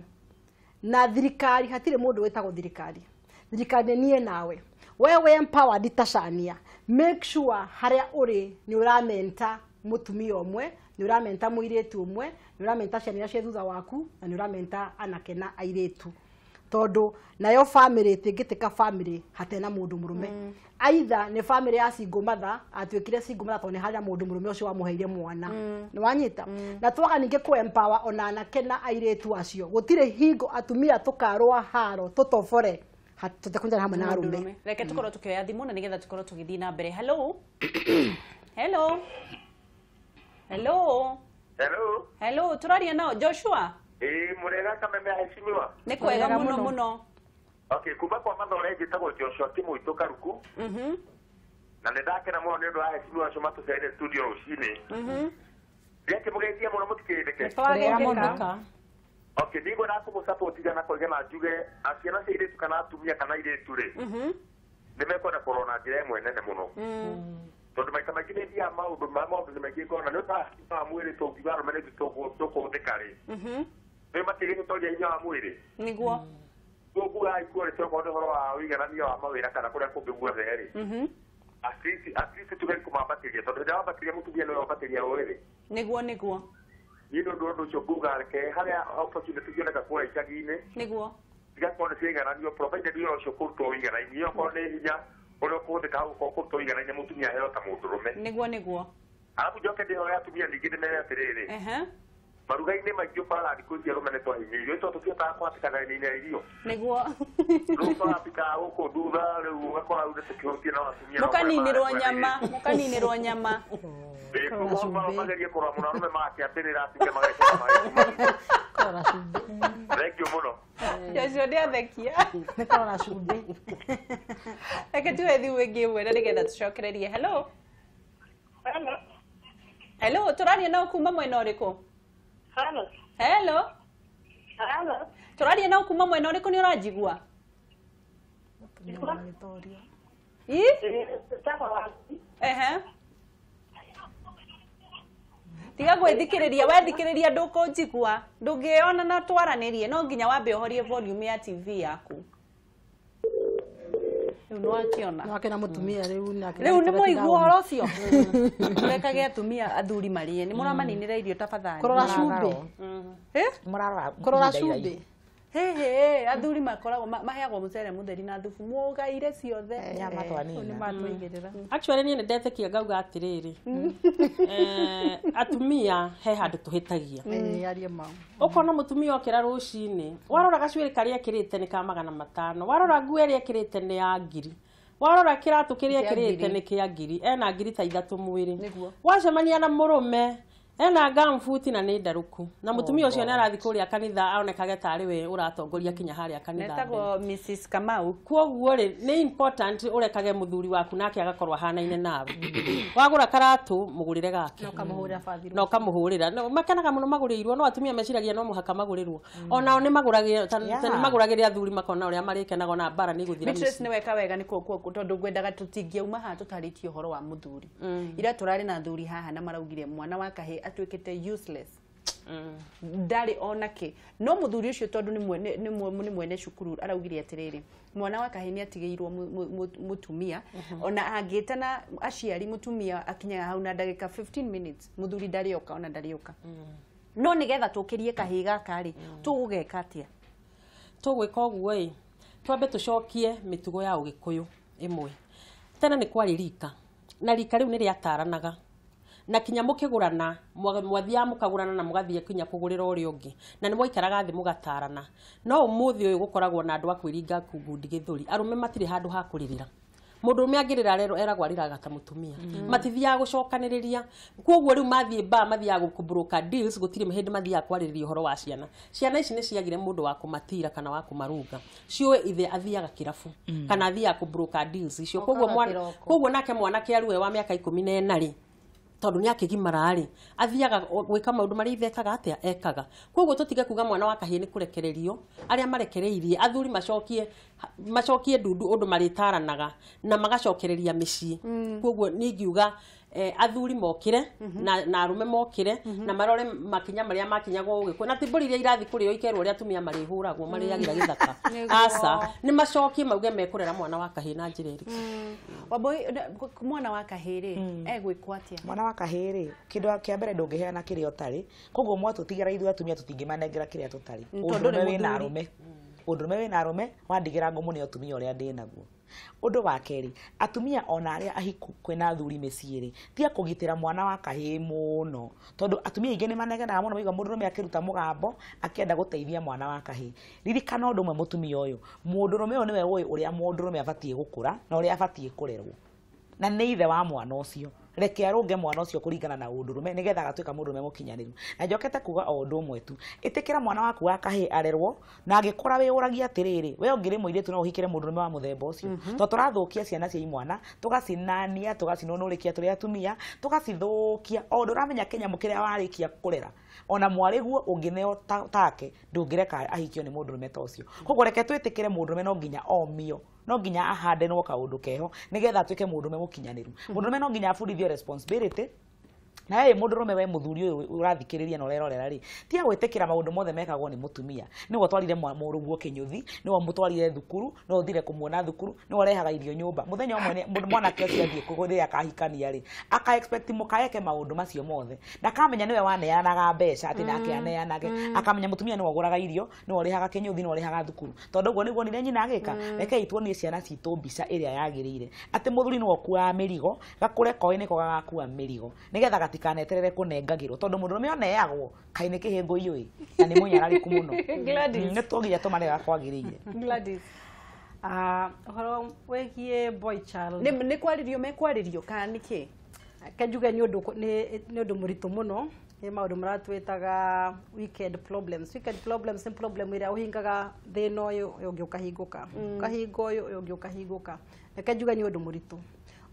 na thirikari. Hatirĩ mũndũ wĩtagwo thirikari, thirikari nĩ niĩ nawe. We wĩ empowered ta Shania, make sure harĩa ũrĩ nĩ ũramenta mũtumia ũmwe, nĩ ũramenta mũirĩtu ũmwe, nĩ ũramenta ciana iria ciĩ thutha waku, na nĩ ũramenta anake na airĩtu, tondũ nayo family ĩtingĩtĩka family hatena mũndũ mũrũme. Aitha nĩ family ya single mother, atuĩkire single mother tondũ nĩ harĩa mũndũ mũrũme ũcio wamũheire mwana. Nĩ wanyita? Na twaga ningĩ kũ empower ona anake na airĩtu acio, gũtirĩ hingo atumia tũkarũa haro tũtobore tũtekũnyitanĩra hamwe na arũme. Reke tũkorwo tũkĩoya thimũ na nĩgetha tũkorwo tũgĩthiĩ na mbere. Hello. Hello. Hello. Hello. Hello, tũraria nao Joshua. Mũrega Kameme aheshimiwa. Nĩ kwega mũno mũno. Okay, kuma kwa Mathore njĩtagwo Joshua Kĩmũitũ Karuku. Na nĩ ndakena mũno nĩ ũndũ wa aheshimiwa acio matũcereire studio rũcinĩ. Ndiakĩmũgeithia mũno mũtikĩndĩke. Twagĩka. Okay, nĩngwenda kũmũsupport na koiga na njuge ciana cia airĩtu kana atumia kana airĩtu rĩ, nĩ mekwenda kũrora na njĩra ĩmwe nene mũno. Tondũ maita maingĩ nĩ thiaga maũndũ ma maũndũ nĩ maingĩ ngona nĩ ũndũ wa mwĩrĩ tũngiuga arũme nĩ tũkũhũthĩka rĩ, nĩ matigĩtũtoria hinya wa mwĩrĩ. Nĩguo. Tũnguga ikuo rĩ, tokorwo nĩ ũhoro wa ũiganania wa mawĩra kana kũrĩa kũngĩ guothe rĩ, at least tũgerie kũmambatĩria, tondũ hĩndĩ ĩrĩa wambatĩria mũtumia nĩwe wambatĩria rũrĩrĩ. Nĩguo nĩguo. Niĩ nĩ ũndũ ũcio nguga reke harĩa opportunity cioneka kũrĩa icagi-inĩ Nĩguo. igakorwo nĩ ciaigananio, provided wĩra ũcio kũrutwo ũiganaine, okorwo nĩ hinya ũrĩa ũkũhũthĩka hau ũkorwo kũrutwo ũiganaine, mũtumia aheo ta mũndũrũme. Nĩguo nĩguo. Arabu njoke ndĩhoe atumia ningĩ ndĩmere atĩrĩrĩ, maruga-inĩ maingĩ ũkoraga thikũ ici arũme nĩ twahinyĩirio, tondũ tũtihotaga kũhatĩkana irio. Nĩguo. Rĩu tũrapikaga gũkũ thutha, rĩu ũgakora rĩu nĩtũkĩhũtie na atumia. Mũkaninĩrwo nyama, mũkaninĩrwo nyama. Koguo magerie kũrora mũno arũme magakĩambĩrĩra atumia magekĩra maĩ. Kũrora cumbĩ. Thank you mũno. Joshua nĩ athekia. Nĩ kũrora cumbĩ. Reke tuhe thimũ ĩngĩ ĩmwe na nĩgetha tũcokererie. Hello. Hello. Hello, tũraria nao kuma mwena ũrĩkũ? Hello. Hello. Hello. Tũraria nao kuma mwena ũrĩkũ nĩ ũranjigua? Ĩ? Ehe. Tiga gwĩthikĩrĩria, wethikĩrĩria ndũkũnjigua, ndũngĩona na twaranĩrie, no nginya wambe ũhorie volume ya TV yaku. Rĩu nĩwakĩona. Nĩwakĩona mũtumia rĩu nake. Rĩu nĩ mwaigua ũhoro ũcio? Mũrekage atumia athuri marĩe, nĩ mũramaninĩra irio tafadhali. Kũrora cumbĩ. Mũrarora Kũrora cumbĩ. Hĩhĩ, athuri makoragwo maheagwo mũcere mũtheri na thubu mũgaire ciothe. Nyama twanina. Nĩ matũigĩrĩra. Actually niĩ nĩ ndetĩkia ngauga atĩrĩrĩ, atumia he handũ tũhĩtagia. Arie mau. Ũkona mũtumia okĩra rũcinĩ, warora gacuĩrĩ karĩa ekĩrĩte nĩ ka 500, warora nguo ĩrĩa ekĩrĩte nĩ ya 1000, warora kĩratũ kĩrĩa ekĩrĩte nĩ kĩa 1000, ena 3,000 mwĩrĩ. Wacemania na mũrũme ena gambuti na nĩ ndarũku, na mũtumia ũcio nĩ arathiĩ kũrĩa kanitha aonekage tarĩ we ũratongoria kinya harĩa kanitha. Netagwo Mrs Kamau. Kwoguo rĩ, nĩ important ũrekage mũthuri waku nake agakorwo ahanaine nawe. Wagũra karatũ mũgũrĩre gake. Na ũkamũhũrĩra bathirũ. Na ũkamũhũrĩra. Makenaga mũno magũrĩirwo, no atumia meciragia no mũhaka magũrĩrwo. Onao nĩ magũragĩra, nĩ magũragĩra athuri makona ũrĩa marĩkenaga ona mbara nĩ ĩgũthira. Beatrice nĩ weka wega nĩ tondũ ngwendaga tũtingĩauma haha tũtarĩtie ũhoro wa mũthuri. Ira tũrarĩ na athuri haha na maraugire mwana wa kahĩĩ atuĩkĩte useless. Ndarĩ onake. No mũthuri ũcio tondũ nĩ mwene cukuru araugire atĩrĩrĩ, mwana wa kahĩĩ nĩ atigĩirwo mũtumia, ona angĩtana aciari mũtumia akinyaga hau na ndagĩka 15 minutes, mũthuri ndarĩoka ona ndarĩoka. No nĩgetha tũkĩrie kahĩĩ gaka rĩ, tũgũgeka atĩa? Tũgwĩka ũguo ĩ, twambe tũcokie mĩtugo ya ũgĩkũyũ ĩmwe. Tene nĩ kwarĩ rika, na rika rĩu nĩ rĩataranaga. Na kinya mũkĩgũrana, mwathiaga mũkagũrana na mũgathiĩ kinya kũgũrĩra ũrĩa ũngĩ, na nĩ mwaikaraga thĩ mũgatarana. No ũmũthĩ ũyũ gũkoragwo na andũ a kwĩringa ngundi gĩthũri, arũme matirĩ handũ ha kũrĩrĩra. Mũndũrũme angĩrĩra rero eragwo arĩraga ta mũtumia. Matithiaga gũcokanĩrĩria. Koguo rĩu mathiĩ ba mathiaga kũbroker deals, gũtirĩ hĩndĩ mathiaga kwarĩrĩria ũhoro wa ciana. Ciana ici nĩ ciagire mũndũ wa kũmatira kana wa kũmarũnga. Ciũĩ ithe athiaga kĩrabu kana athiaga kũbroker deals icio. Koguo mwana, koguo nake mwanake aruwe wa mĩaka 14 rĩ, tondũ nĩ akĩgimara rĩ, athiaga gwĩka maũndũ marĩa ithe ekaga atĩa ekaga. Koguo tũtige kuga mwana wa kahĩĩ nĩ kũrekererio, arĩa marekereirie athuri macokie ndundu ũndũ marĩtaranaga na magacokereria mĩciĩ. Koguo niĩ ingiuga athuri mokire na arume mokire na marore makinya maria makinyagwo gũgĩkũ na ti mbũri iria irathi kũrĩo ikerwo ũrĩa atumia marĩhũragwo marĩagĩra gĩthaka. Aca, nĩ macokie mauge mekũrera mwana wa kahĩĩ na njĩra ĩrĩkũ. Wambui, mwana wa kahĩĩ rĩ egwĩkwo atĩa? Mwana wa kahĩĩ rĩ, kĩndũ kĩa mbere ndũngĩheana kĩrĩa ũtarĩ, koguo mwatũtigĩra ithuĩ atumia tũtingĩmanengera kĩrĩa tũtarĩ. Ũndũrũme wĩna arũme, ũndũrũme wĩna arũme wandigĩra ngumo nĩ atumia ũrĩa ndĩ naguo. Ũndũ wa kerĩ, atumia ona arĩa ahiku kwĩna athuri mĩciĩ rĩ, tiga kũgitĩra mwana wa kahĩĩ mũno, tondũ atumia aingĩ nĩ manegenaga mũno maigua mũndũrũme akĩruta mũgambo akĩenda gũteithia mwana wa kahĩĩ. Ririkana ũndũ ũmwe mũtumia ũyũ, mũndũrũme ũyũ nĩwe ũĩ ũrĩa mũndũrũme abatiĩ gũkũra na ũrĩa abatiĩ kũrerwo, na nĩ ithe wa mwana ũcio. Reke arũnge mwana ũcio kũringana na ũndũrũme nĩgetha agatuĩka mũndũrũme mũkinyanĩru. Na njokete kuga o ũndũ ũmwe tu, ĩtĩkĩra mwana waku wa kahĩĩ arerwo, na angĩkũra wĩyũragia atĩrĩrĩ, we ũngĩrĩ mũirĩtu no ũhikĩre mũndũrũme wa mũthemba ũcio. Tondũ tũrathũkia ciana cia imwana, tũgacinania, tũgacinũnũrĩkia tũrĩ atumia, tũgacithũkia. O ũndũ ũramenya kĩnyamũ kĩrĩa warĩkia kũrera, ona mwarĩguo ũngĩneo take ndũngĩreka ahikio nĩ mũndũrũme ta ũcio. Koguo reke twĩtĩkĩre mũndũrũme no nginya omio, no nginya ahandenwo kaũndũ keho nĩgetha atuĩke mũndũrũme mũkinyanĩru. Mũndũrũme no nginya abundithio responsibility. Na we mũndũrũme, we mũthuri ũyũ ũrathikĩrĩria na ũrerorera rĩ, tiga gwĩtĩkĩra maũndũ mothe mekagwo nĩ mũtumia. Nĩwe ũtwarire mũrũguo kĩnyũthi, nĩwe ũmũtwarire thukuru, nĩwe ũthire kũmuona thukuru, nĩwe ũrehaga irio nyũmba. Mũthenya ũmwe mwanake ũcio athiĩ rĩrĩa akahikania rĩ, aka expect mũka eke maũndũ macio mothe. Ndakamenya nĩwe waneanaga mbeca atĩ nake aneanage, akamenya mũtumia nĩwe ũgũraga irio, nĩwe ũrĩhaga kĩnyũthi, nĩwe ũrĩhaga thukuru. Tondũ ũguo nĩguo onire nyina agĩka. Rekei tuonie ciana citũ mbica ĩrĩa yagĩrĩire, atĩ mũthuri nĩwe ũkuaga mĩrigo, gakũre koĩ nĩko gagakua mĩrigo, nĩgetha gatikaneterere kũnengagĩrwo, tondũ mũndũrũme oneagwo kaĩ nĩ kĩhĩngũ iũĩ na nĩ mũnyararĩku mũno. Nĩ tũnginya tũmarega kwagĩrĩire. Gladys, ũhoro wĩgiĩ boy child nĩ kwarĩrio mekwarĩrio kana nĩkĩ? Kenjuge nĩ ũndũ mũritũ mũno, nĩ maũndũ maratwĩtaga weekend problems. Weekend problems nĩ problem ĩrĩa ũhingaga thĩna ũyũ ũyũ ũngĩ ũkahingũka, ũkahinga ũyũ ũyũ ũngĩ ũkahingũka. Reke njuge nĩ ũndũ mũritũ,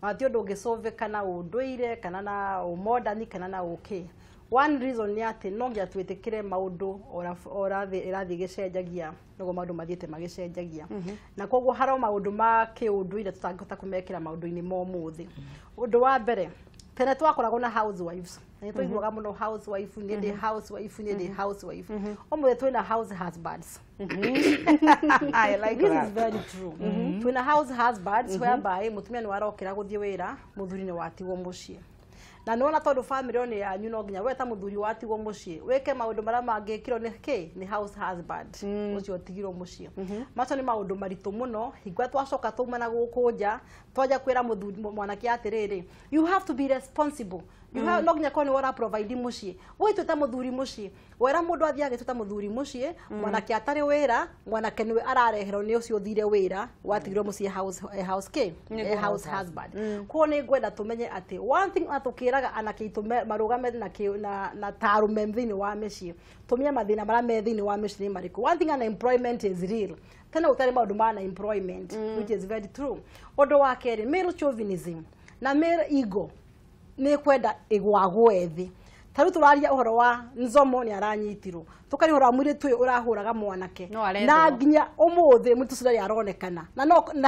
ona ti ũndũ ũngĩcũvĩka na ũndũire kana na ũmodern kana na ũkĩ. One reason nĩ atĩ no nginya twĩtĩkĩre maũndũ ĩrathiĩ ĩgĩcenjagia, nĩguo maũndũ mathiĩte magĩcenjagia, na koguo harĩ maũndũ ma kĩũndũire tũtangĩhota kũmekĩra maũndũ-inĩ ma ũmũthĩ. Ũndũ wa mbere, tene twakoragwo na housewives, na nĩ twaiguaga mũno housewife, niĩ ndĩ housewife, niĩ ndĩ housewife. Ũmũthĩ twĩna house husbands. I like This that. is very true. Twĩna house husbands whereby mũtumia nĩ warokĩra gũthiĩ wĩra, mũthuri nĩ watigwo mũciĩ. Na nĩwona tondũ family nĩ yanyu, no nginya we ta mũthuri watigwo mũciĩ wĩke maũndũ marĩa mangĩkirwo nĩ kĩ nĩ house husband ũcio ũtigirwo mũciĩ. Macio nĩ maũndũ maritũ mũno. Hingo twacoka twauma na gũkũ nja, twanja kwĩra mũthuri mwanake atĩrĩrĩ, you have to be responsible. You have no nginya korwo nĩwe ũra provide mũciĩ, wĩtue ta mũthuri mũciĩ. Wera mũndũ athiĩ agĩtue ta mũthuri mũciĩ, mwanake atarĩ wĩra, mwanake nĩwe arareherwo nĩ ũcio ũthire wĩra watigirwo mũciĩ house house kĩ house husband. Koguo nĩ ngwenda tũmenye atĩ one thing atũkĩraga anake aitũ marũgame na na ta arũme thĩinĩ wa mĩciĩ, tũmenye mathĩna marĩa me thĩinĩ wa mĩciĩ nĩ marĩkũ. One thing, unemployment is real. Tene gũtarĩ maũndũ ma unemployment, which is very true. Ũndũ wa kerĩ, male chauvinism na male ego nĩ kwenda ĩgwagwo thĩ. Ta rĩu tũraria ũhoro wa Nzomo nĩ aranyitirwo, tũkaria ũhoro wa mũirĩtu ũyũ ũrahũraga mwanake, na nginya ũmũthĩ mũirĩtu ũcio ndarĩ aronekana,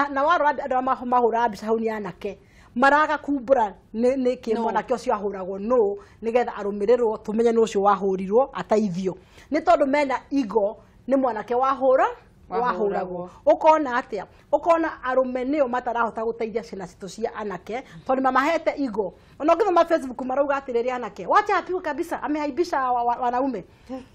na warora andũ arĩa mahũraga mbica hau nĩ anake maraga kumbũra nĩ kĩ mwanake ũcio ahũragwo nũ, nĩgetha arũmĩrĩrwo tũmenye nũ ũcio wahũrirwo ateithio, nĩ tondũ mena ego nĩ mwanake wahũra wahũragwo. Ũkona atĩa? Ũkona arũme nĩo matarahota gũteithia ciana citũ cia anake tondũ mamahete ego. Ona ũngĩthoma Facebook marauga atĩrĩrĩ, anake wacha apigwe kabisa, ameaibisha wanaume.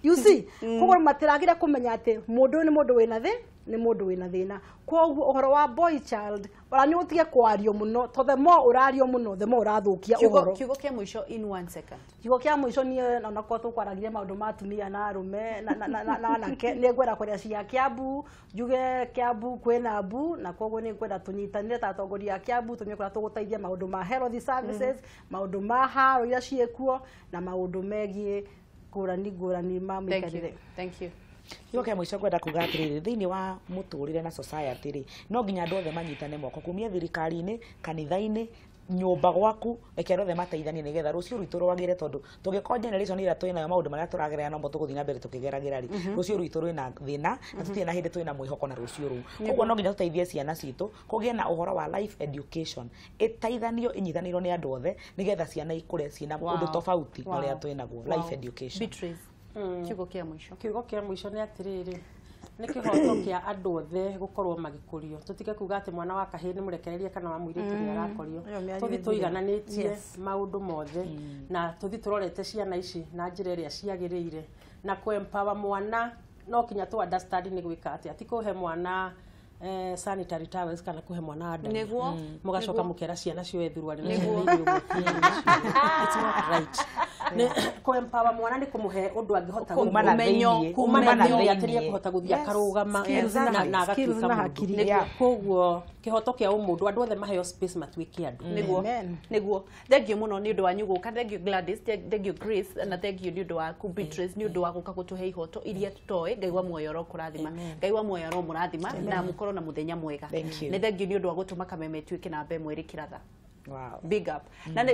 You see, koguo matiragire kũmenya atĩ mũndũ ũyũ nĩ mũndũ wĩna thĩ Nĩ mũndũ wĩna thĩna. Koguo ũhoro wa boy child ona nĩ ũtige kwario mũno, to the more ũrario mũno, the more ũrathũkia ũhoro. Kiugo kĩa mũico in 1 second. Kiugo kĩa mũico niĩ onakorwo tũkwaragia maũndũ ma atumia na arũme na anake, nĩ ngwenda kwaria cia Kiambu, njuge Kiambu kwĩna mbu, na koguo nĩ ngwenda tũnyitanĩre ta atongoria a Kiambu, tũmenye kũrĩa tũgũteithia maũndũ ma health services, maũndũ ma haro iria ciĩkuo, na maũndũ megiĩ ngũrani ngũrani ma mĩikarĩre. Thank you. Kiugo kĩa mũico ngwenda kuga atĩrĩrĩ, thĩinĩ wa mũtũrĩre na society rĩ, no nginya andũ othe manyitane moko, kumia thirikari-inĩ, kanitha-inĩ, nyũmba gwaku, reke andũ othe mateithanie nĩgetha rũciũ rwitũ rwagĩre, tondũ tũngĩkorwo generation ĩrĩa twĩ nayo maũndũ marĩa tũragerera nomo tũgũthiĩ na mbere tũkĩgeragĩra rĩ, rũciũ rwitũ rwĩna thĩna na tũtirĩ na hĩndĩ twĩna mwĩhoko na rũciũ rũu. Koguo no nginya tũteithie ciana citũ kũgĩe na ũhoro wa life education, ĩteithanio ĩnyitanĩirwo nĩ andũ othe nĩgetha ciana ikũre ciĩna ũndũ tofauti na ũrĩa twĩnaguo. Life education. Beatrice, kiugo kĩa mũico. Kiugo kĩa mũico nĩ atĩrĩrĩ, nĩ kĩhoto kĩa andũ othe gũkorwo magĩkũrio. Tũtige kuga atĩ mwana wa kahĩĩ nĩ mũrekererie kana wa mũirĩtu nĩ arakorio. Tũthi tũigananĩtie maũndũ mothe na tũthi tũrorete ciana ici na njĩra ĩrĩa ciagĩrĩire, na kũ empower mwana no kinya tũ understand nĩ gwĩka atĩa, ti kũhe mwana sanitary towels kana kuhe mwana ada niguo mugacoka mukera ciana cioe thuruari na it's not right. Ku empower mwana ni kumuhe undu angihota umenyo kuma na thiini ati ni akuhota guthia akarugama na agatuika mundu. Koguo kihoto kia umundu andu othe maheo space matuike andu. Niguo niguo thank you muno ni undu wanyu guka, thank you Gladys, thank you Grace, na thank you ni undu waku Beatrice ni undu wa guka gutuhe ihoto iria tutoe. Ngai wa muoyo ro kurathima, Ngai wa muoyo ro murathima na mukorwo na muthenya mwega. Ni thank you ni undu wa gutuma Kameme tuike na mbe mwiri kiratha. Wow, big up. Na